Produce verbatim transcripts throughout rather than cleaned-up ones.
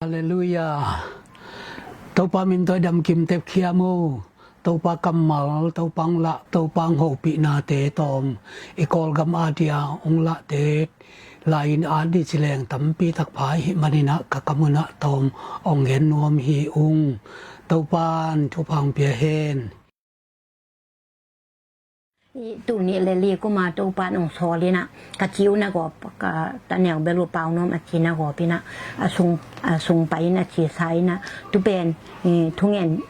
Halleluiah. Topa min tawh i damkim tepkhia mu. Topa kammal, Topa hong lah, Topa hong hopihnate tawm i Kawlgam adia hong lahte lai-in at dih ci leng tampi takpha ahih maninah ka kam unah tawm hong gen nuam hi ung. Topa in thupha hong pia hen. Tuni le li kuma Topa in hong sawl inah ka ci uh na gawp, ka taneu bel uh pau nuam a ci na gawp inah a sung, a sung pai in a ci sa inah tu pen thungen,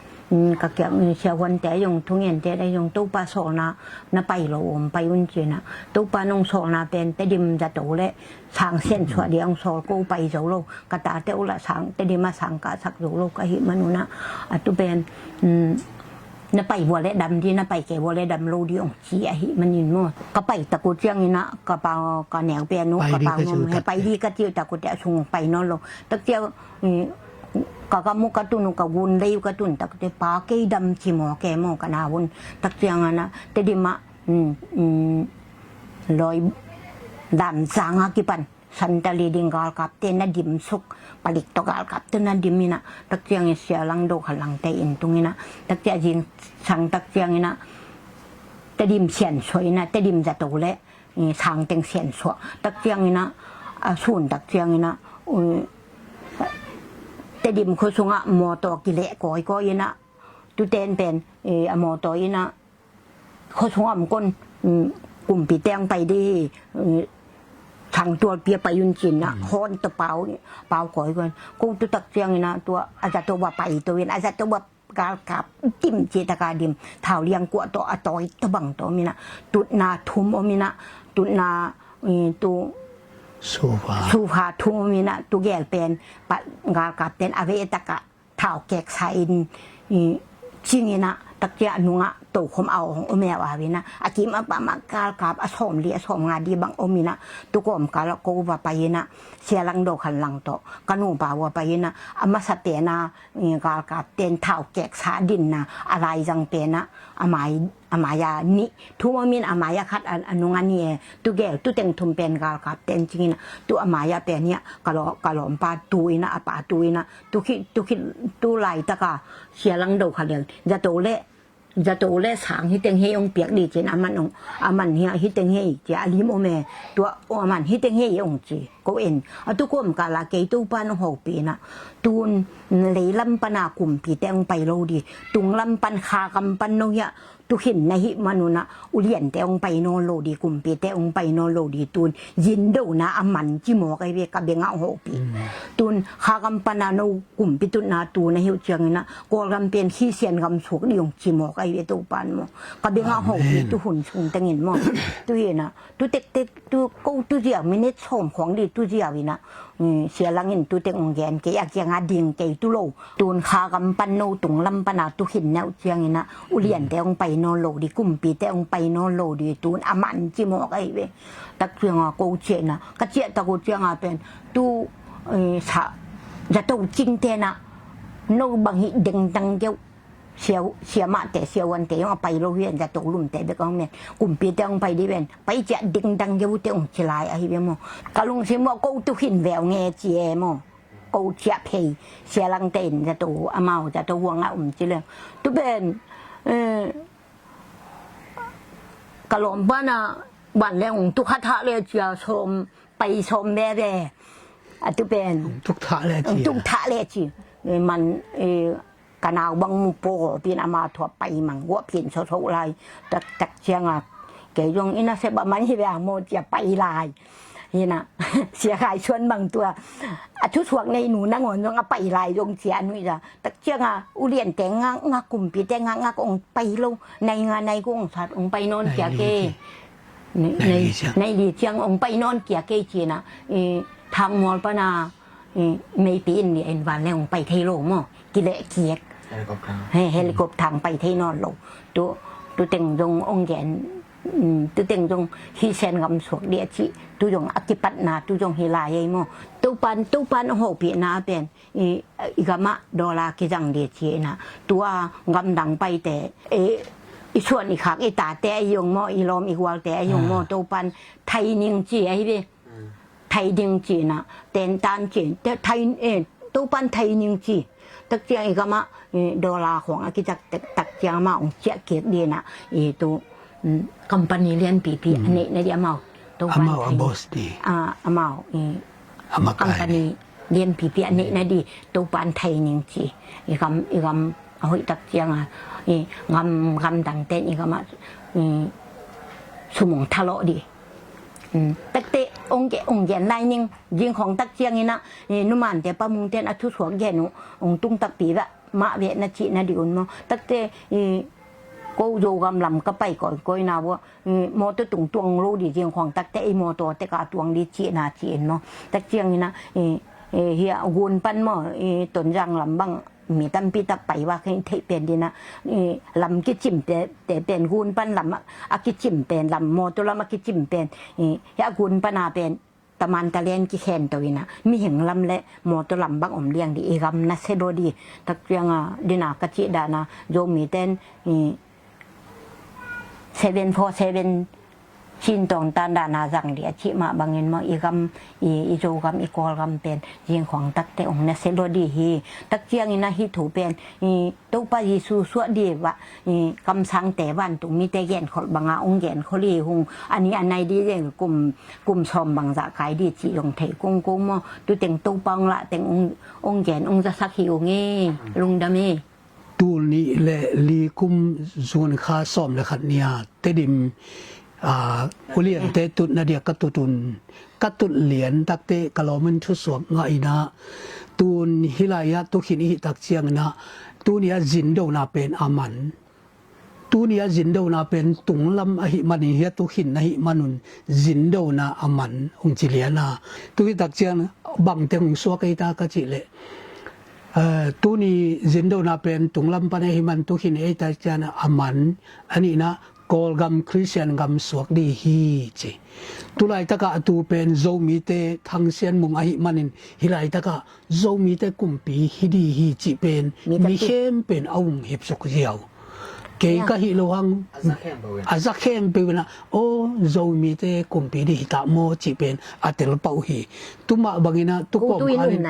ka kiang siahuante a zong thungente a zong Topa sawlna na pai lo om pai un ci inah Topa in hong sawlna pen Tedim zato le sang siansuah dia hong sawl ko pai zo lo, ka tate uh lah sang Tedim a sang kahsak zo lo ka hih man unah a tu pen na pai vua le dam di, na pai kei vua le dam lo di hong ci ahih manin maw. Ka pai tak uh cianginah ka pau, ka neu pen uh ka pau nuam he pai di ka ci uh tak uh teh a sung hong pai nawn lo. Tak ciang ka kam uh ka tun uh, ka gun lei uh ka tun tak uh teh pa kei dam ci maw ke maw ka nau un. Tak cianginah Tedim ah lawi dan zang a kipan Santali ding galkapte na dim suk, palik tawh galkapte na dim inah tak ciangin Sia Lang Do Khan Langte inn tung inah tak ciang zingsang tak cianginah Tedim siansuah inah Tedim zato le sang teng siansuah tak cianginah a sun tak cianginah Tedim khua sungah mawtaw kileh kawikawi inah tuten pen a mawtaw inah khua sungah om kon kumpite hong pai di hi, sang tualpi a pai un ci inah hawn tawh pau, pau kawikawi. Ko tu tak cianginah tua a zato va pai to in a zato va galkap dim ci taka dim thau liangkuah tawh a tawi tawh bang tawh om inah tutna thum om inah tutna tu sufa thum om inah tu gel pen galkapten a ve takah thaukek sa in cing inah tak ciang a nungah tokhom a awng om eu au inah a kim a pam ah galkap a sawmli a sawmnga di bang om inah tu kawmkal ah ko va pai inah Sia Lang Do Khan Lang tawh ka nupa va pai inah a masa pen a galkapten thaukek sa dinna a laizang pen ah a mai a mai-a nih thum om in a mai-a khat a nung a nih e tu gel tu teng thum pen galkapten cing inah tu a mai-a pen hiah ka lawmpa tu inah a pa tu inah tu khit tu khit tu laitaka Sia Lang Do Khan Lang zato le zato le sang hi teng hei hong piak di cin a man hong a man hiah hi teng hei cia a lim om e tua a man hi teng hei hong ci. Ko en a tu kawmkal ah kei Topa in hong hopih inah tun leilam pana kumpite hong pai lo di, tunglam pan khakam pan no hiah tu khin na hih man unah uliante hong pai nawn lo di, kumpite hong pai nawn lo di tun zindona a man ci mawk ahi ve ka bengah hong hopih. Tun khakam pana no kumpi tutna tu na hi uh cianginah Kawlgam pen khisian gam suak di hong ci mawk ahi ve Topa in maw. Ka bengah hong hopih tu hun sung tengin maw. Tu hi inah tu tektek tu ko tu ziau minit sawm khawng di tu ziau inah Sia Lang in tu teng hong gen kei a kiangah ding kei tu lo. Tun khakam pan no tunglam pana tu khin na uh cianginah uliante hong pai nawn lo di, kumpite hong pai nawn lo di tun a man ci mawk ahi ve. Tak ciangah ko ciah inah ka ciah tak uh ciangah pen tu sa zato cingte nah no bang hih dengdang keuh Sia, siamahte siahuante hong a pai lo hi en zato lumte bek hong men kumpite hong pai di ven pai ciah dingdang geu te hong ci lai ahi ve maw. Ka lungsim maw ko tu khin veu nge ci e maw. Ko ciah phei Sia Langte in zato amau zato huangah um ci leng tu pen ka lawm pana van leng hong tu khat hah le cia sawm pai sawm veve a tu pen hong tuk thah le hong tuk thah le ci man ka nau bang mu paw pin ama thuah pai mang guah pin sawsawh lai tak tak cianga kei zong ina sep a man hi ve a maw cia pai lai. Hina sia khai suan bang tua a thusuak nei nu nangawn zong a pai lai zong cia a nuih za tak cianga uliante ngak ngak kumpite ngak ngak ong pai lo nai nga nai ku ong sat ong pai nawn kia ke. Nai li ciang ong pai nawn kia ke cina thang mual pana meipi in lia in van le ong pai thei lo maw. Kileh kiek helicopter ong pai thei nawn lo. Tu tu teng zong ong gen tu teng zong hi sen ngam suak dia ci tu zong a kipatna tu zong hi lai ei maw. Topan topan ong hopihna pen i gamah dollar kizang dia ci ina tua gamdang paite i suan i khak i tate a yong maw i lawm i gualte a yong maw topan thai ning ci ahi ve. Thai ding cina tentan cin thai Topan thei ning ci. Tak ciang i gamah, eh, dollar khong a kizak tak, tak ciang amah ong ciah kik dina, i tu, mm, company lianpipi a neihna di amau. Topan thei ning. Amau a boss di. Ah, amau, eh, company lianpipi a neihna di. Topan thei ning ci. I gam, i gam a hoih tak ciang a, i gam, gam dang ten i gamah, i sum ong thalawh di. Mm, takte ong gen, ong gen lai ning, zingkhawng tak ciangin ah, eh, numante pamungten a thusuak gen uh, ong tung takpi veh, mah veh na cihna di un maw. Takte, eh, ko Zogam lam ka pai kawikawi na vua, eh, mawtaw tung tuang lo di zingkhawng takte, ei mawtaw teka tuang di cihna ci-in maw. Tak ciangin ah, eh, eh, hia gun pan maw, eh, Tonzang lam bang, mi tampi tak pai vak in theih pen dina, i, lam kicim te, te pen gun pan lam a, a kicim pen lam, mawtaw lam a kicim pen, i, hia gun pana pen, taman talen kikhen to ina, mihing lam le mawtaw lam bang om liang di, i gam na se lo di, tak ciang a, dina ka cih dana, Zomi ten, i, seven four seven, Chin tawng tan dana zang di a cih mah bangin maw, i gam, i, i Zogam, i Kawlgam pen, zingkhawng takte ong na se lo di hi. Tak ciangin a hih thu pen, i, Topa Jesu suah di vah, i, kamsangte vantung mite genkholh banga ong genkholh hi hung, a ni a nai di zeng kum, kum sawm bang zah kai di cih zong thei kongkong maw, tu teng Topa ong lah teng ong, ong gen, ong zasak hi ung e, lungdam e. Tul nih le li kum June kha sawm le khat ni-a Tedim, aa, uliante tutna dia ka tut un, ka tut lian takte ka lawm in thusuak ngah inah, tun hih lai-ah tukhin i hih tak cianginah, tuni-ah zindona pen a man. Tuni-ah zindona pen tunglam ahih manin, hia tukhin ahih manun zindona a man hong ci lian a. Tu hih tak ciang bangteng hong suak ei ta ka cih leh, eh, tuni zindona pen tunglam pan ahih man tukhin ei ta cian a man, a nihna Kawlgam Khristian gam suak di hi ci. Tulaitakah a tu pen Zomite Thangsian Mung ahih manin hih laitakah Zomite kumpi hi di hi cih pen mi khempeuh in a um hipsuk ziau. Kei ka hih lo hang a za khempeuh inah, aw, Zomite kumpi di hi ta maw cih pen a tel pah uh hi. Tumah banginah tukawm khanin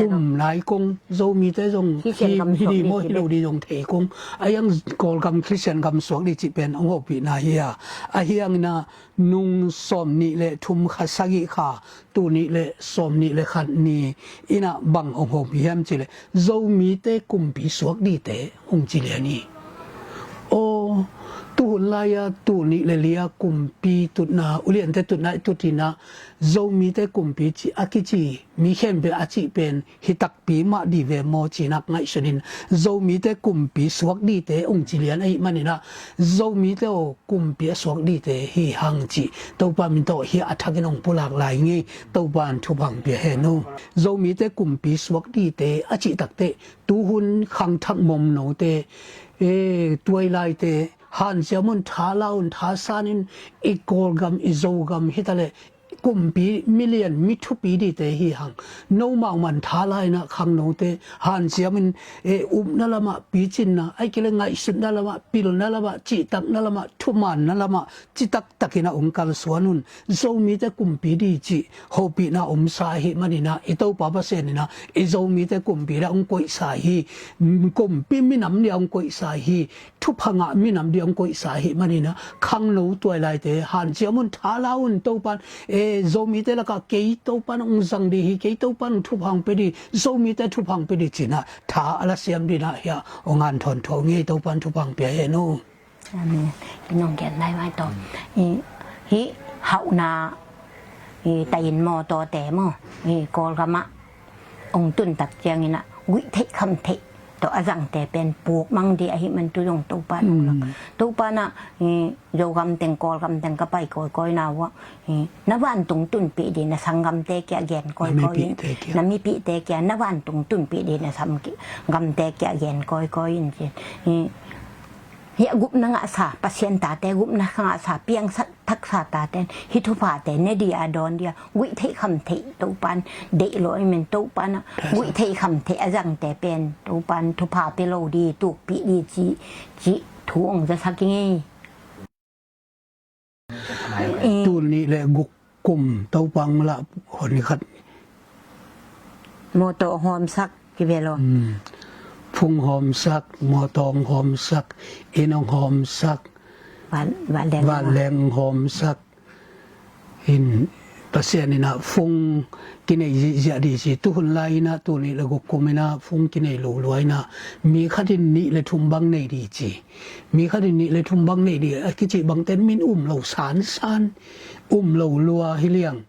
um nai kong, Zomite zong hi di maw hi lo di zong thei kong. A hiang Kawlgam Khristian gam suak di cih pen hong hopihna hi a. A hianginah nung sawm nih le thum kha sagih kha, tul nih le sawm nih le khat ni inah bang hong hopih hiam cih leh Zomite kumpi suak dite hong ci lian hi. Aw, tuhun lai-a tul nih le li-a kumpi tutna, uliante tutna i tut inah Zomite kumpi ci a kici mi khempeuh a cih pen hi takpi mah di ve maw cinak ngaihsunin Zomite kumpi suak dite hong ci lian ahih maninah Zomite aw kumpi a suak dite hi hang cih Topa min tawh hi a thakin hong pulak lai ngei. Topa in thupha hong pia hen uh. Zomite kumpi suak dite a cih takte tuhun khangthak momnote, e, tuailaite hanciam un, thala un, thasan in i Kawlgam i Zogam hitaleh kumpi milian mi thupi dite hi hang. Nomau man thala inah khangnote hanciam in, e, upna lamah, picinna, ahih kei leh ngaihsutna lamah, pilna lamah, cihtakna lamah, thumaanna lamah citaktakinah hong kalsuan un. Zomite kumpi di cih hopihna omsa ahih maninah i Topa Pasian inah i Zomite kumpi dia hong koihsa hi. Kumpi minam dia hong koihsa hi. Thupha ngah minam dia hong koihsa ahih maninah khangno tuailaite hanciam un, thala un. Topan, e, Zomite lakah kei Topan hong zang di hi, kei Topan hong thupha hong pia di, Zomite thupha hong pia di cinah tha a lasiam dinah hia hong anthawn tho ngei. Topan thupha hong pia hen uh. Amen. I nong gen lai mai tawh, i, hih hauhna, i, tayin mawtawte maw, i, Kawlgamah hong tun tak cianginah guih theih kham theih tawh a zangte pen puk mang di ahih man tu zong Topa in hong lak. Topa inah, i, Zogam teng Kawlgam teng ka pai kawikawi na uah, i, na vantung tunpih di na sanggamte kia gen kawikawi in, na mipihte kia, na vantung tunpih di na sanggamte kia gen kawikawi in cin. I, hih a gupna ngahsa, Pasian tate gupna ngahsa, piangsak thaksa taten hih thuphate ne di a dawn dia guih theih kham theih Topan deih lo i men. Topan ah guih theih kham theih a zangte pen Topan thupha pia lo di, tukpih di ci, ci thu hong zasak i ngei. Tul nih le guk kum Topa hong lah hon khat Mawtaw hawmsak kivel aw. Fung hawmsak, mawtaw hawmsak, inn hawmsak, vanleng hawmsak. In Pasian inah fung kinei zihziah di ci, tuhun lai inah tul nih le guk kum inah fung kinei lo lua inah mi khat in nih le thum bang nei di ci. Mi khat in nih le thum bang nei di a kici bangten min um lo sansan, um lo lua hi liang.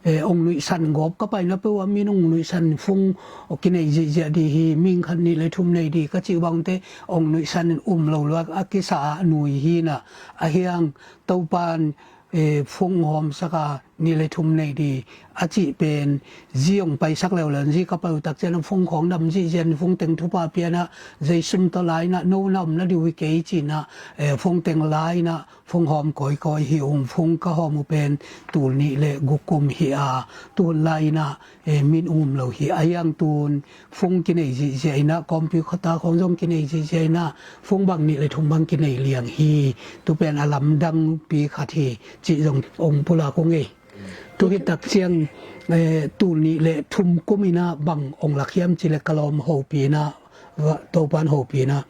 Ong nuihsan gawp ka paina peuh ah min ong nuihsan fung kinei zihziah di hi, mi khat nih le thum nei di ka ci bangte ong nuihsan in um lo lua a kisa a nui hi inah. Ahiang Topan fung hawmsak a nih le thum nei di a cih pen zi ong paisak leuleu in zi ka pai uh tak cian a fung khawng dam zihziah in fung teng thupha pian ah Jesu min tawh lai inah no na om na di uh hi kei ci inah fung teng lai inah fung hawm kawikawi hi ung. Fung ka hawm uh pen tul nih le guk kum hi a, tul lai inah min um lo hi. Ahiang tun fung kinei zihziah inah kawmpi khata khawng zong kinei zihziah inah fung bang nih le thum bang kinei liang hi. Tu pen a lamdang pi khat hi cih zong ong pulak ung ei. Tu hi tak ciang tul nih le thum kum inah bang ong lak hiam ci le ka lawm hopih inah Topan hopih inah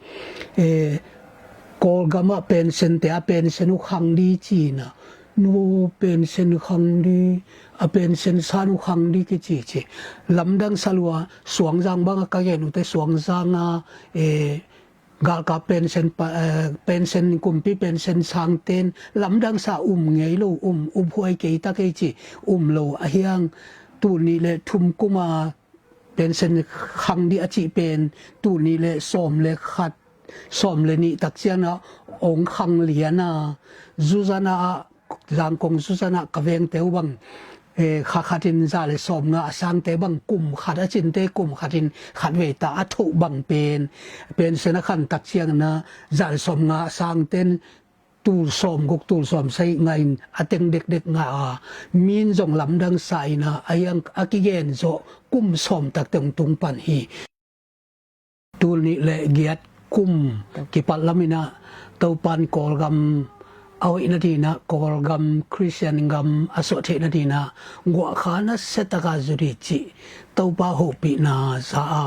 Kawlgam ah pension te a pension uh khang di ci inah, nu pension khang di, a pension san uh khang di kici ci. Lamdang sa lua, Suangzang bang a ka gen uh te Suangzang a galkap pension, pension kumpi pension sang ten lamdang sa um ngei lo, um uphuai kei ta kei ci, um lo. Ahiang tul nih le thum kum a pension khang di a cih pen tul nih le sawm le khat, sawm le nih tak ciang ah ong khang lian a, zuzan ah, Zangkong zuzan ah ka vengte uh bang kha khat in za le sawm nga a sangte bang kum khat a cinte kum khat in khat vei ta a thoh bang pen pension a khan tak ciang inah za le sawm nga a sangten tul sawm guk tul sawm sagih ngah in a teng dekdek ngah a, min zong lamdang sa inah ahiang a kigen zawh kum sawm tak teng tung pan hi. Tul nih le giat kum kipat lam inah Topan Kawlgam a hoih na di inah Kawlgam Khristian gam a suah theih na di inah guahkha nasia taka zu di cih Topa hopihna za a,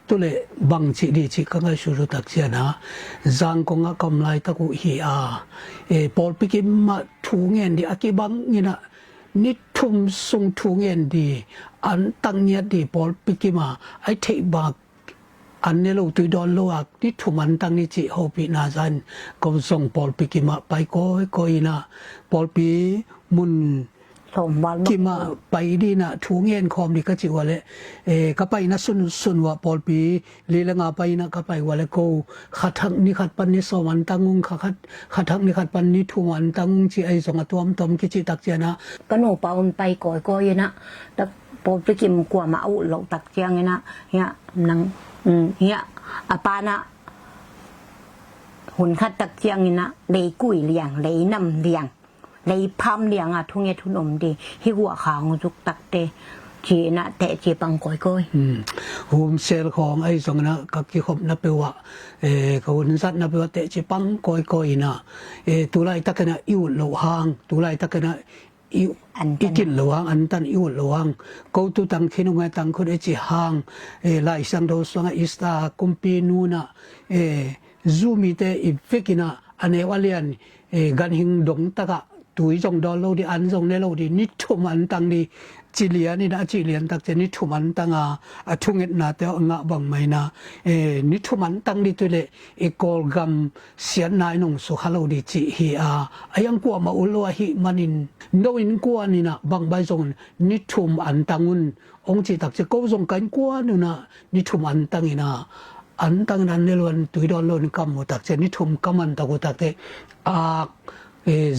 tu le bang cih di cih ka ngaihsut uh tak cian ah Zangkong ah ka om laitak uh hi a, pawlpi kim ah thu ngen di a kibang inah ni thum sung thu ngen di, an tang ngiat di pawlpi kim ah ai theih bak an ne lo tui dawn lo a ni thum an tang ni cih hopihna za in ko zong pawlpi kim ah pai kawikawi inah pawlpi mun kim ah pai di inah thu ngen khawm di ka cih uh a le ka paina sunsun uh ah pawlpi li le nga pai inah ka pai uh a le ko kha thak ni khat pan ni sawm an tang ung, kha khat kha thak ni khat pan ni thum an tang ung ci ahi zong a tuamtuam kici tak cian ah ka nupa un pai kawikawi inah tak pawlpi kim kuamah a uh loh tak ciang inah hiah nang hiah a pa inah hun khat tak ciang inah lei kui liang, lei nam liang, lei pham liang a thunget hun om di hi, guahkha hong zuk takte ci inah teci pang kawikawi. Hum sel khawng ahi zong inah ka kikhopna peuh ah ka hun zatna peuh ah teci pang kawikawi inah tu laitak inah i ut loh hang, tu laitak inah i kin loh hang, an tan i ut loh hang, ko tu tang khin ung e, tang khut e ci hang, Lai Siangtho sungah Esther kumpi nu inah Zumite i vek inah a neu a lian ganhing dong takah tui zong dawn lo di, an zong ne lo di, ni thum an tang di ci lian inah a cih lian tak cian ni thum an tang a, a thungetnate a ngah bangmah inah ni thum an tang di tu le i Kawlgam siatna in ong sukha lo di cih hi a, a hiang kuamah ut lo ahih manin no innkuan inah bang bai zong ni thum an tang un ong cih tak cian ko zong ka innkuan un ah ni thum an tang inah an tang inah an ne lo an tui dawn lo in ka mu tak cian ni thum ka man tak uh tak teh ak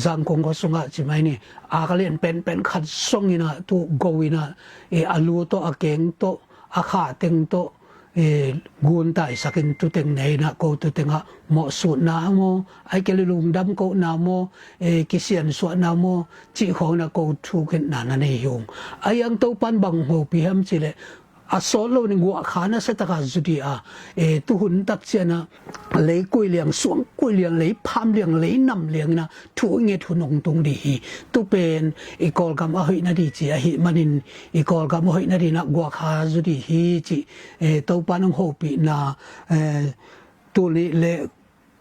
Zangkong khua sungah ci mai ni, ak a lian penpen khat zong inah tu go inah a lu tawh a keng tawh a kha teng tawh gun taisakin tu teng ne inah ko tu tengah mawhsutna maw, ai kei leh lungdam kohna maw, kisiansuahna maw cih khawng inah ko thungetna na nei hi ung. A hiang Topan bang hopih hiam cih leh A sawt lo ning guahkha nasia taka zu dih a, e, tuhun tak ciangin ah lei kuai liang, suang kuai liang, lei pham liang, lei nam liang in ah thu i nget hun hong tung dih hi. Tu pen i Kawlgam a hoih nading ci ahih manin, i Kawlgam a hoih nading in ah guahkha zu dih hi ci, e, Topa in hong hopihna, e, tul nih le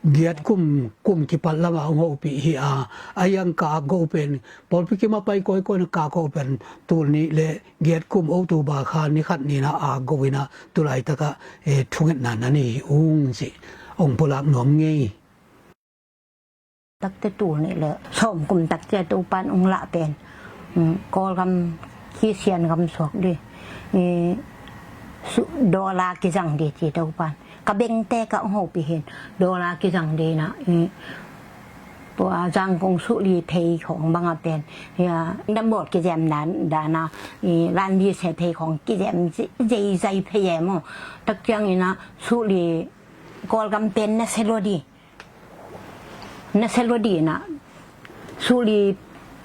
giat kum, kum kipat lamah hong hopih hi a, a yang ka go pen, pawlpi kim a pai kawikawi na ka go pen, tul nih le giat kum October kha ni khat ni in ah a go in ah tu laitak ah, e, thungetna na nei hi ung ci hong pulak nuam ing ei. Takte tul nih le sawm kum tak ciang Topa in hong lah pen, um, Kawlgam Khristian gam suak dih, i, su-, dollar kizang dih ci Topa in. Ka bengte ka hong hopih hi in, dollar kizang dih in ah, i, tua Zangkong Suli phei khawng bang a pen, ya, dambawl kizem dan, dan a, i, Landi se phei khawng kizem zi-, zeizai phei e maw. Tak ciangin ah Suli Kawlgam pen nasia lua dih. Nasia lua dih in ah Suli,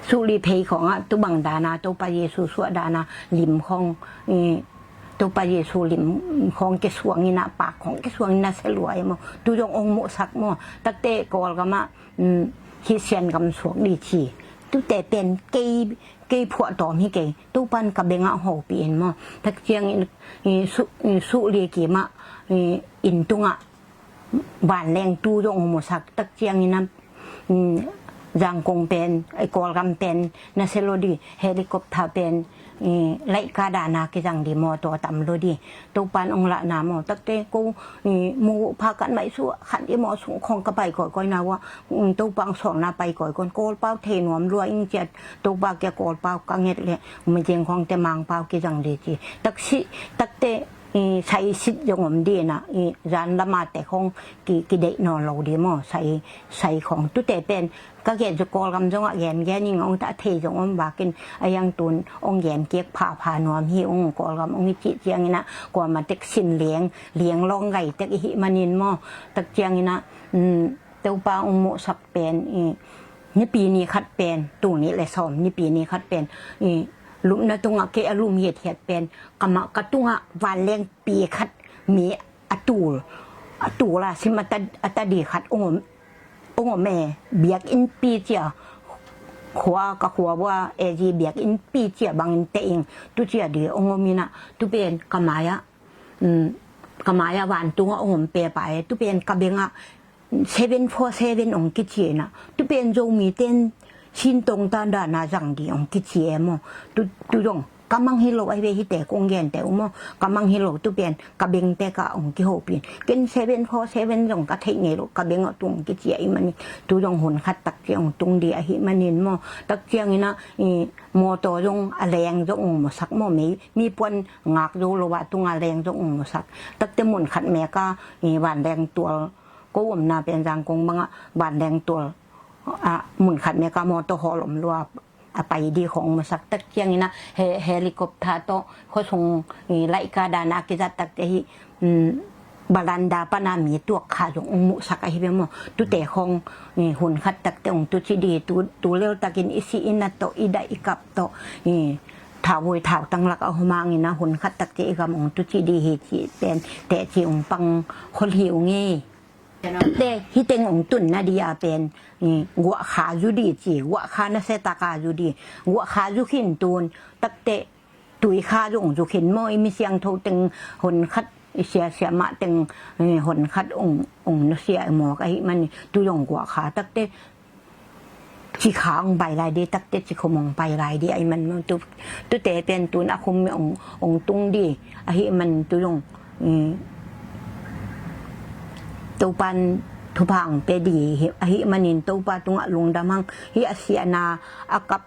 Suli phei khawng ah tu bang dan a Topa Jesu suah dan a lim khawng, i, Topa Jesu lim khawng kisuang in ah, pak khawng kisuang in nasia lua e maw. Tu zong hong muhsak maw. Takte Kawlgam ah, um, Khristian gam suak dih ci. Tute pen kei, kei phuahtawm hi kei. Topa in ka beng ah hong hopih in maw. Tak ciangin, i, Su-, i, Suli kim ah, i, inn tungah vanleng tu zong hong musak. Tak ciangin ah, um, Zangkong pen, i, Kawlgam pen nasia lua dih, helicopter pen, i, laihka dan a kizang dih, mawtaw tam lua dih. Topa in hong lahna maw. Takte ko, i, mu pha kan maisuah khat i maw sung khawng ka pai kawikawi na uh ah, um, Topa hong sawlna pai kawikawi, Kawlpau thei nuam lua ing ciat, Topa kiang Kawlpau ka nget leh, mizeng khawngte Mangpau kizang dih ci. Taxi, takte, i, sai sit zong om dih in ah, i, zan lam a te khawng ki, kideih nawn lo dih maw, sai, sai khawng. Tute pen ka gen zu Kawlgam zong ah gen gen ing, hong ta thei zong om vakin, a yang tun hong gen kik phapha nuam hi ung. Kawlgam hong i cih ciangin ah kuamah tek sin leng, leng lawng gai tek i hih manin maw. Tak ciangin ah, um, Topa hong muhsak pen, i, Nipi ni khat pen, tul nih le sawm, Nipi ni khat pen, i, lupna tungah kei a lum hiathiat pen, ka mah, ka tungah vanleng pi khat, mi a tul, a tul a sim a ta, a ta dih khat hong om, hong om e, biakinnpi cia, khua, ka khua vua e zi biakinnpi cia bangin teh ing, tu cia dih hong om in ah, tu pen ka mai ah, um, ka mai ah vantung ah hong om pe pa e, tu pen ka beng ah seven four seven hong kici in ah, tu pen Zomite in sintong tan dan a zang dih hong kici e maw. Tu, tu zong ka mang hi lo ahi ve, hihte kong gente uh maw, ka mang hi lo, tu pen ka bengte ka hong kihopih in. Ken seven four seven zong ka theih ngei lo, ka beng ah tu hong kici ahih manin, tu zong hun khat tak ciang hong tung dih ahih manin maw. Tak ciangin ah, i, mawtaw zong a leng zong hong musak maw, mi, mi puan ngak zo lo a tung a leng zong hong musak. Takte mun khat mek a, i, vanleng tual, ko omna pen Zangkong bang ah vanleng tual, a, mun khat mek a mawtaw hawl om lua, a pai dih khawng musak. Tak ciangin ah he, helicopter tawh khuasung, i, laihka dan a kizat takte hi, um, balanda pan a mi tuak kha zong hong musak ahi ve maw. Tute khawng, i, hun khat takte hong tu ci dih, tu, tu lel takin i si i nat tawh, i dah i kap tawh, i, thauvui thautang lak a hong om hangin ah hun khat takte i gam hong tu ci dih hi ci pen teci hong pang khol hi ung ei. Te, hih teng hong tunna dih a pen, i, guahkha zu dih ci, guahkha nasia taka zu dih, guahkha zu khin tun, takte tuikha zong zu khin maw, i mi siangtho teng hun khat, i sia siamah teng, i, hun khat hong, hong nusia i mawk ahih manin, tu zong guahkha takte, cikha hong pai lai dih, takte cikhum hong pai lai dih ahih man maw. Tu, tute pen tun a khum hong, hong tung dih ahih man tu zong, i, Topa in thupha hong pia dih hi, ahih manin Topa tungah lungdam hang. Hih a siatna a kap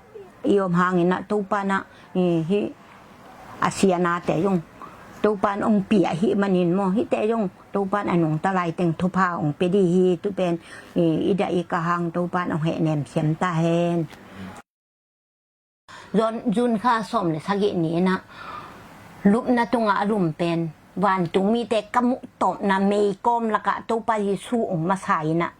i om hangin ah Topa in ah, i, hih a siatnate zong Topa in hong pia ahih manin maw, hihte zong Topa in a nungta lai teng thupha hong pia dih hi. Tu pen, i, i dah i kah hang Topa in hong hehnem siam ta hen. Zon, June kha sawm le sagih ni in ah lupna tungah a lum pen, vantung mite ka muh tawpna meikawm lakah Topa Jesu hong masa in ah,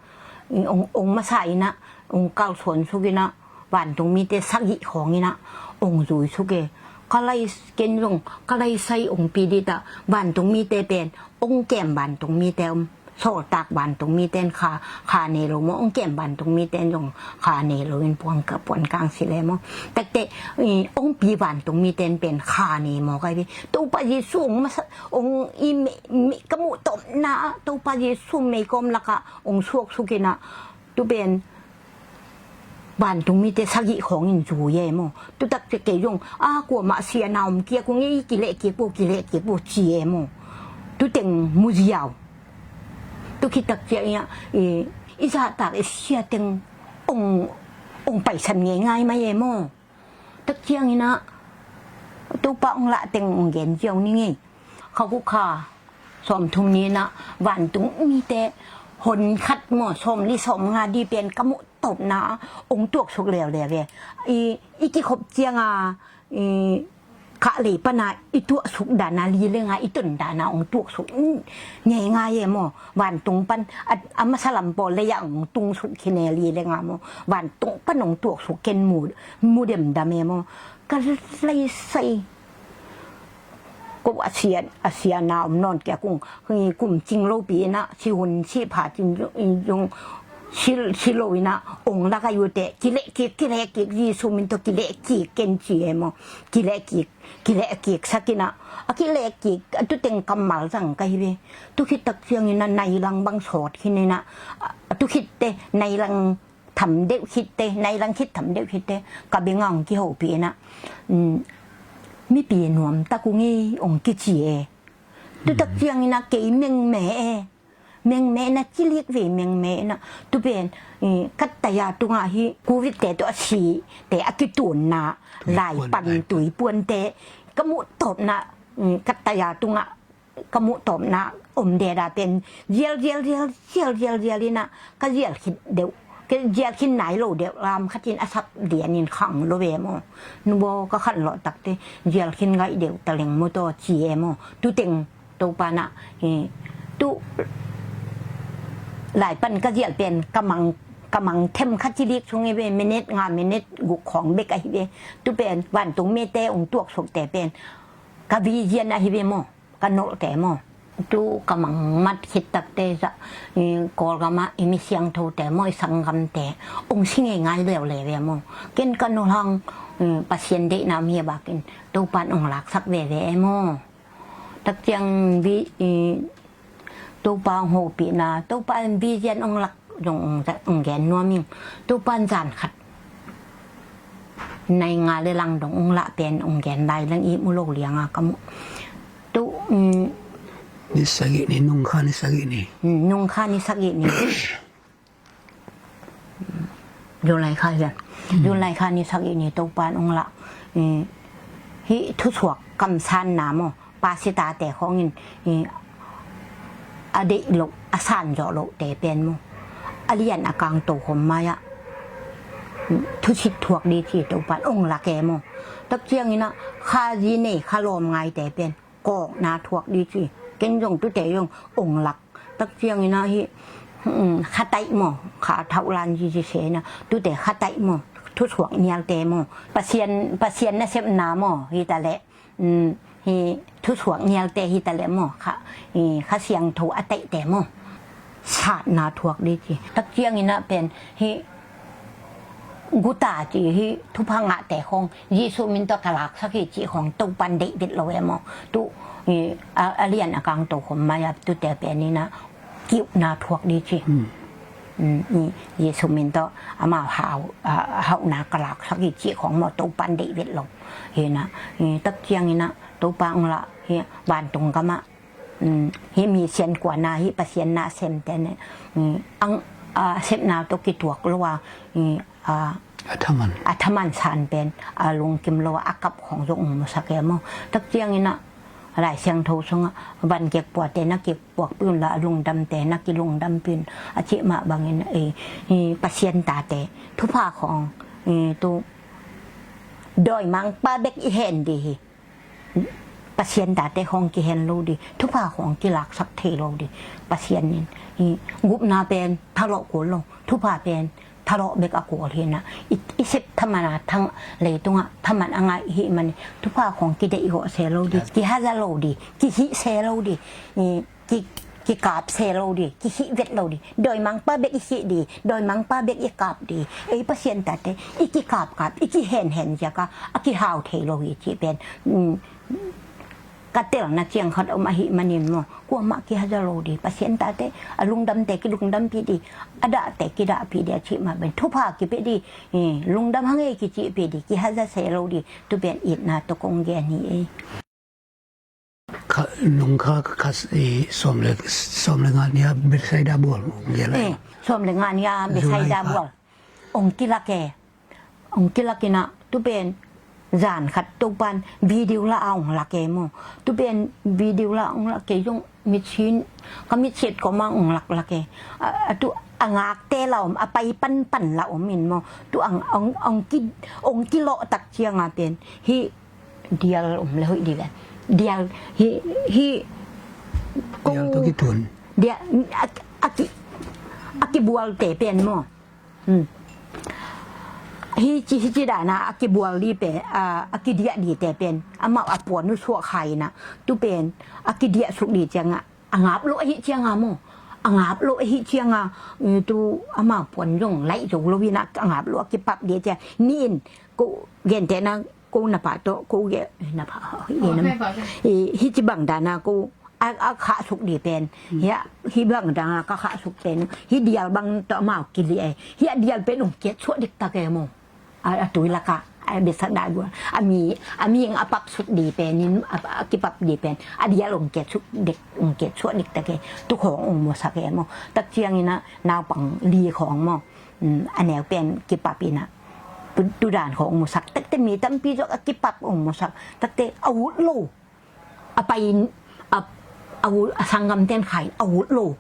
hong, hong masa in ah, hong kalsuan suk in ah, vantung mite sagih khawng in ah hong zui suk e. ka lai, ken zong ka lai sai ong pi dih ta, vantung mite pen ong kem vantung mite om, sawltak vantung mite in kha, kha nei lo maw, ong kem vantung mite in zong kha nei lo in puan ka, puan kang si le maw. Takte, i, ong pi vantung mite in pen kha nei maw kai bi. Topa Jesu ong masa, ong i me, me, ka muh tawpna, Topa Jesu meikawm lakah ong suak sukinah, tu pen vantung mite sagih khawngin zui e maw. Tutak te kei zong, a, kuamah siana om kia, kung i kileh kik bo, kileh kik bo, ci e maw. Tuteng muziau. Tu khit tak ciang i, i zahtak i sia teng ong, ong paisan ngeingai mai e maw. Tak cianginah Topa ong lah teng ong gen ziau ni ngei. Kha kukha sawmthum ninah vantung mite hon khat maw, sawmli sawmnga di pen ka muh tawpna ong tuaksuk leuleu ve. I, i kikhop cianga, i, kah lei pana i tuaksuk dana li lenga, i ton dana ong tuaksuk ngeingai e maw. Vantung pan a, a masa lam pawl lei-ah ong tungsuk khine li lenga maw. Vantung pan ong tuaksuk ken mu, mu demdam e maw. Ka lai sai. Ko a sia, a siana om nawn kia kung, kum cing lopi inah, si hun si pha cin zong, si, si lo inah, ong lak a yute, kileh kik, kileh kik, Jesu min tawh kileh kik, ken ci e maw. Kileh kik, kileh kik sakinah, a kileh kik, a tuteng kammal zang ka hi ve. Tu khit tak cianginah, nai lang bang sawt khin inah, a tu khit te, nai lang tham deuh khit te, nai lang khit tham deuh khit te, ka benga ong kihopih inah, um, mipi nuam tak ung e ong kici e. Tutak cianginah kei mengme e. Mengme na cilik ve mengme na. Tu pen, eh, ka taya tungah hi covid te tawh a si te a kitunna, lai pan, tuipuan te ka muh tawpna, mm, ka taya tungah ka muh tawpna om deda pen zial, zial, zial, zial, zial, zial inah ka zial khit deuh. Ka zial khin nai lo deuh lam khatin a sap lianin khang lo ve maw. Nubaw ka khan lawh takte zial khin ngaih deuh taleng maw taw ci e maw. Tuteng Topa nah, eh, tu lai pan ka zial pen ka mang, ka mang them kha cilik sung i ve, minute nga, minute guk khawng bek ahi ve. Tu pen vantung mite ong tuaksuk te pen ka vision ahi ve maw. Ka nolhte maw. Tu ka mangmat khit takte zah, i, Kawlgamah i mi siangthote maw, i sanggamte ong si ngeingai leuleu e maw. Ken ka nolh hang, i, Pasian deihna om hi a bakin Topan ong laksak veve e maw. Tak ciang vi, i, Topa ong hopihna, Topa in vision ong lak zong ong, ong gen nuam ing. Topan zan khat nai nga le lang dong ong lah pen ong gen lai lang i mu lo lianga ka muh. Tu, um, ni sagih ni, nungkha ni sagih ni. Um, nungkha ni sagih ni. July kha hi. July kha ni sagih ni Topan ong lah. Um, hih thusuak kamsanna maw. Pasitate khawngin, eh, a deih loh, a sanzawh lohte pen maw, a lian a kang tokhom mai-ah, mm, thusit thuak dih ci Topan ong lak e maw. Tak cianginah kha zi nei, kha lawm ngaite pen kawkna thuak dih ci. Ken zong tute zong ong lak. Tak cianginah hih, mm, kha taih maw, kha thauh lan zi ci se inah, tute kha taih maw, thusuak nialte maw, Pasian, Pasian nasepna maw, hi ta leh. Um, hi thusuak nialte hi ta leh maw, kha, hi kha siangtho a taihte maw, satna thuak dih ci. Tak cianginah pen hi guta ci hi thupha ngahte khawng Jesu min tawh ka laksak hi cih khawng Topan deih vet lo e maw. Tu, hi, a, a lian a kang tokhom mai-ah tute pen inah kiuhna thuak dih ci. Hmm. Um, i, Jesu min tawh amau hau, a, hauhna ka laksak hi cih khawng maw Topan deih vet lo. Hi inah, i, tak cianginah Topa ong lah hi vantung gamah, um, hi mi sian kuana hi Pasian na semte ne, um, ang, a, sepna tawh kituak lo a, i, a, a thaman, a thaman san pen a lungkim lo a, a kap khawng zong ong musak e maw. Tak cianginah Lai Siangtho sungah van kekpuate na kekpuakpih unla a lungdamte na kilungdampih un a cih mah bangin, eh, eh, Pasian tate thupha khawng, eh, tu dawimangpa bek i hen dih hi. Pasian tate khawng kihen lo dih, thupha khawng kilaksak thei lo dih. Pasian in, eh, gupna pen thalawh kul lo, thupha pen Thalawh bek a kul hi na, i, i sep thaman a thang, leitungah thaman a ngah i hih manin thupha khawng kideih gawh se lo ding, kihaza lo ding, kihih se lo ding, i, ki, kikap se lo ding, kihih vet lo ding, dawimangpa bek i hih ding, dawimangpa bek i kap ding. Ei Pasian tate i kikapkap, i kihenhen ziak a, a kihau thei lo hi cih pen, mm, ka telna ciang khat om ahih manin maw, kuamah kihaza lo ding, Pasian tate a lungdamte kilungdampih ding, a dahte kidahpih ding a cih mah pen thupha kipia ding, eh, lungdam hang ei kicihpih ding, kihaza se lo ding, tu pen itna tawh kong gen hi ei. Kha, nung kha, kha, eh, sawm le, sawm le nga ni-a Bethsaida bual hong gen lai. Eh, sawm le nga ni-a Bethsaida bual hong kilak e. Hong kilak in ah, tu pen zan khat Topa'n video la a hong lak e maw. Tu pen video la a hong lak e zong mitsin, ka mitsit kawmah hong laklak e. A, a tu a ngakte la om, a pai panpan la om in maw. Tu hong, hong, hong ki, hong kilawh tak ciang a pen hih dial om le hoih ding ven. Dial, hih, hih, ko, dial tawh kitun. Dial, a, a ki, a kibualte pen maw. Hmm. Hih ci, hih ci dan a, a kibual ding pen, a, a kidiah dingte pen amau a puan uh suah khai in ah, tu pen a kidiah suk ding ciang a, a ngap loh ahih ciang a maw, a ngap loh ahih ciang a, eh, tu amau puan zong laih zo lo in ah, a ngap loh a kipap ding ciang, ni in ko gentehna, ko na pa tawh, ko gen, eh, na pa, eh, na, eh, hih ci bang dan a ko a, a khah suk ding pen. Hmm. Hih a, hih bang dan a ka khah suk pen, hih dial bang tawh amau kiliah e. Hih a dial pen hong kiat suah diktak e maw. A, a tui lakah, a Bethsaida bual, a mi, a mi a pap suk ding pen in, a, a kipap ding pen a dial hong kiat suk dik, hong kiat suah diktak e. Tu khawng hong musak e maw. Tak ciang in ah naupang li khawng maw, mm, a neu pen kipap in ah, tu, tu dan khawng hong musak. Takte mi tampi zong a kipap hong musak. Takte a ut lo, a pai, a, a ut, a sanggamte'n khai a ut lo,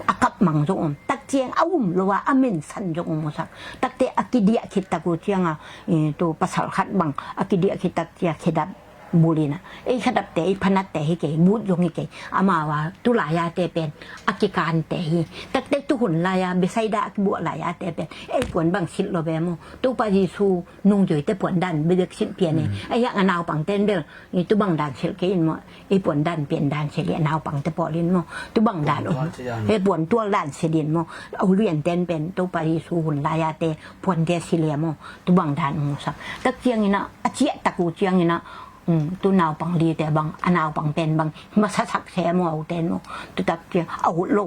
a kap mang zong om. Tak ciang a um lo a, a mensan zong om musak. Takte a kidiah khit tak uh ciang a, eh, tu pasal khat bang a kidiah khit tak ciang khedap bul in ah, ei khedapte, ei phanatte hi kei, but zong hi kei. Amau a tu lai-ate pen a kikante hi. Takte tu hun lai-a Bethsaida a kibuah lai-ate pen ei puan bang silh lo ve maw. Topa Jesu nungzuite puan dan bek silh pian e. Hmm. Ahi hang a naupangte'n bel, i tu bang dan silh kei in maw, i puan dan pian dan silh hi, a naupangte pawl in maw. Tu bang dan, puan tual ci dan, he, puan tual dan silh in maw. A uliante'n pen Topa Jesu hun lai-ate puante silh hi maw. Tu bang dan hong musak. Tak ciang in ah, a ciah tak uh ciang in ah, um, tu naupang lite bang, a naupang pen bang masasak se maw, a ute'n maw. Tu tak ciang a ut lo,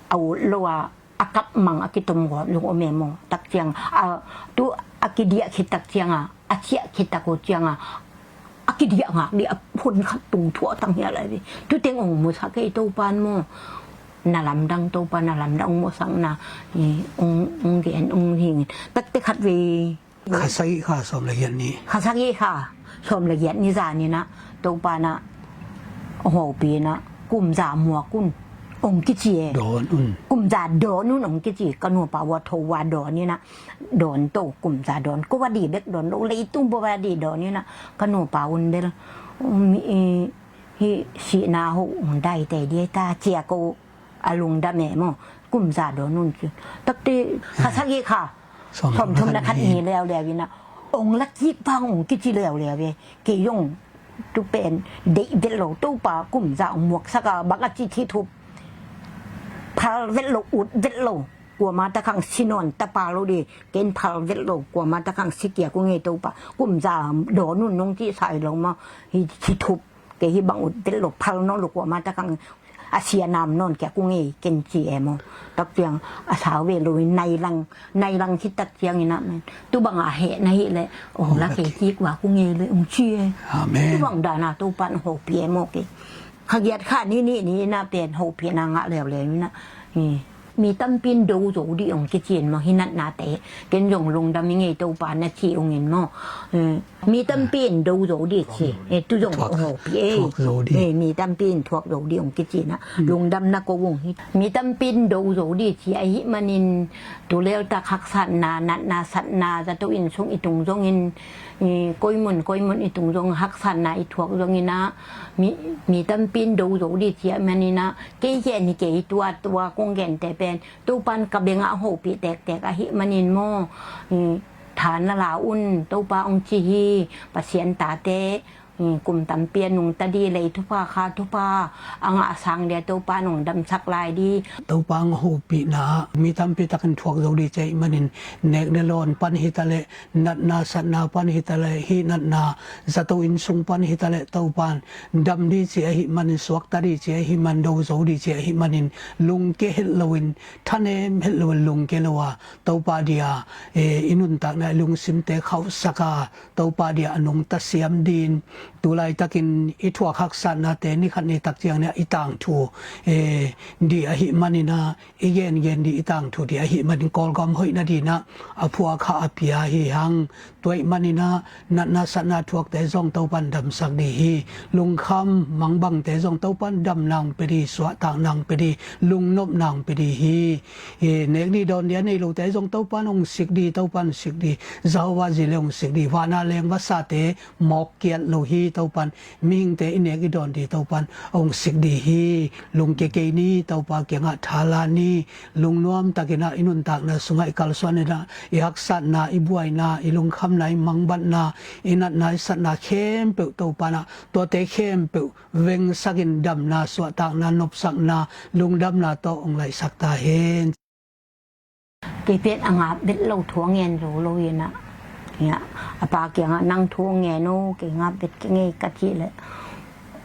a ut lo a, a kap mang a kitom gawp zong om e maw. Tak ciang a, tu a kidiah khit tak ciang a, a ciah khit tak uh ciang a, a kidiah ngak ding a hun khat tung thuah tang hial lai ve. Tu teng hong musak e Topa'n maw. Na lamdang, Topa na lamdang hong musakna, eh, hong, hong gen, hong hing. Takte khat vei Kha sagih kha sawm le giat ni. Kha sagih kha sawm le giat ni zan in ah, Topa'n ah hong hopih in ah, kum za muak un hong kici e. Dawn un. Kum za dawn un hong kici, ka nupa uh a tho uh a dawn in ah, dawn to, kum za dawn, ko va ding bek dawn lo, leitung bek va ding dawn in ah, ka nupa un bel, um, i, hih sihna hong daite ding ta ci a ko a lungdam e maw, kum za dawn un ci. Takte kha sagih kha sawm thum le khat ni leuleu in ah, hong la kik vang hong kici leuleu e. Kei zong tu pen deih vet lo, Topa kum za hong muaksak a, bang a ci ci thup. Phal vet lo, ut vet lo. Kuamah tak hang si nawn ta pah lo ding, ken phal vet lo, kuamah tak hang si kei kung ei Topa. Kum za dawn un nong ci sa hi lo maw, hi ci thup. Kei hih bang ut vet lo, phal nawn lo, kuamah tak hang a sia nam nawn kei kung ei ken ci e maw. Tak ciang a sau ve lo in nai lang, nai lang khit tak ciang in ah, men tu bang a heh na hih leh, hong la kei kik va kung ei leh hong ci e. Amen. Tu bang dan a Topa'n hong hopih e maw kei. Kha giat kha ni ni ni in ah pen hopihna ngah leuleu in ah. Eh. Mi tampi in do zo ding hong kici in maw, hih natnate. Ken zong lungdam ing ei Topa na ci ung in maw. Eh, mi tampi in do zo ding ci. Eh, tu zong thuak, hong hopih e. Thuak zo ding. Eh, mi tampi in thuak zo ding hong kici in ah. Hmm. Lungdam na ko ung hi. Mi tampi in do zo ding ci ahih manin tu lel tak haksatna, natna satna, zato inn sung i tung zongin, eh, koi mun, koi mun i tung zong haksatna i thuak zongin ah, mi, mi tampi in do zo ding ci ahih manin ah, kei gen hi kei, tua, tua kong gente pen Topan ka bengah hopih tektek ahih manin maw, tha na la un, Topa hong ci hi. Pasian tate kum tampi a nungta di, lei thupha kha thupha a ngah a sang dia Topa nong damsak lai di. Topa hong hopihna ah mi tampi takin thuak zo di ci ahih manin, nek ne lawn pan hitaleh, natna satna pan hitaleh, hih natna zato inn sung pan hitaleh, Topan dam di ci ahih manin, suakta di ci ahih man, do zo di ci ahih manin, lungke het loin, thanem het loin, lungke lo a, Topa dia i nuntakna i lungsimte khauhsak a, Topa dia a nungta siam din, tu laitakin i thuak haksatnate nikhat nitak ciang nia i tangthu di ahih manin ah, i gengen di, i tangthu di ahih manin, Kawlgam hoih nadinah a phuakha a pia hi hang. Tua ahih maninah natna satna thuakte zong Topan damsak di hi. Lungkham mangbangte zong Topan damna hong pia di, suahtakna hong pia di, lungnopna hong pia di hi. Nek ni dawn dia nei lote zong Topan hong sik di, Topan sik di. Jehovah Jireh hong sik di. Vana leng vasate mawk kiat lo hi. Topan mihingte i nek i dawn di Topan hong sik di hi. Lungke kei ni, Topa kiangah tha la ni. Lungnuam takinah i nuntakna sungah i kalsuan inah, i haksatna, i buaina, i lungkhamna, i mangbatna, i natna, i satna khempeuh Topanah, tuate khempeuh vengsakin damna, suahtakna, nopsakna, lungdamna tawh hong laihsak ta hen. Kei pet a ngap bet lo, thu a ngen zo lo inah, a pa kiangah nang thu a ngen o, kei ngap bet ka ngei ka cih leh,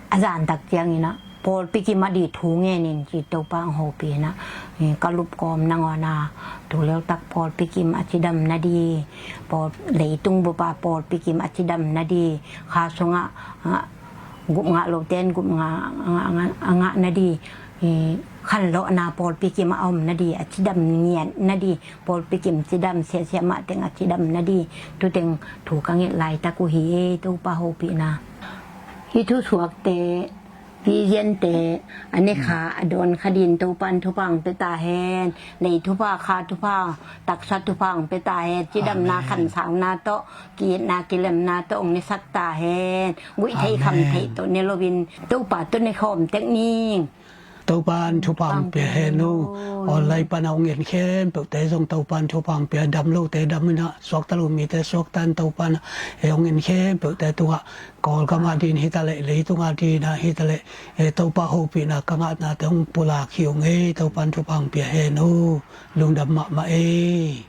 a zantak cianginah pawlpi kim a di thu ngen in ci, Topa hong hopih inah, ka lupkawm nangawn a, tu leutak pawlpi kim a cidam na di, leitung bupa pawlpi kim a cidam na di, kha sungah gup ngah lote in gup ngah a ngah na di, khanlawhna pawlpi kim a om na di, a cidam ngiat na di, pawlpi kim cidam, siasia mah teng a cidam na di, tu teng thu ka nget laitak uh hi. Ei Topa hopihna, hih thusuakte, vision-te a ne kha a dawn kha din Topan thupha hong pia ta hen. Lei thupha, kha thupha, taksa thupha hong pia ta hen. Cidamna, khansauna tawh, ki-itna kilemna tawh hong nesak ta hen. Guih thei kham thei tawh ne loin Topa tawh ne khawm tek ning. Topan thupha hong pia hen uh. Online pana hong en khempeuhte zong Topan thupha hong pia, dam lote dam inah, suakta lo mite suakta in Topan hong en khempeuhte tungah, Kawlgam a din hitaleh, leitung a dinah hitaleh, Topa hopihna ka ngahnate hong pulak hi ung ei. Topan thupha hong pia hen uh. Lungdam mahmah ei.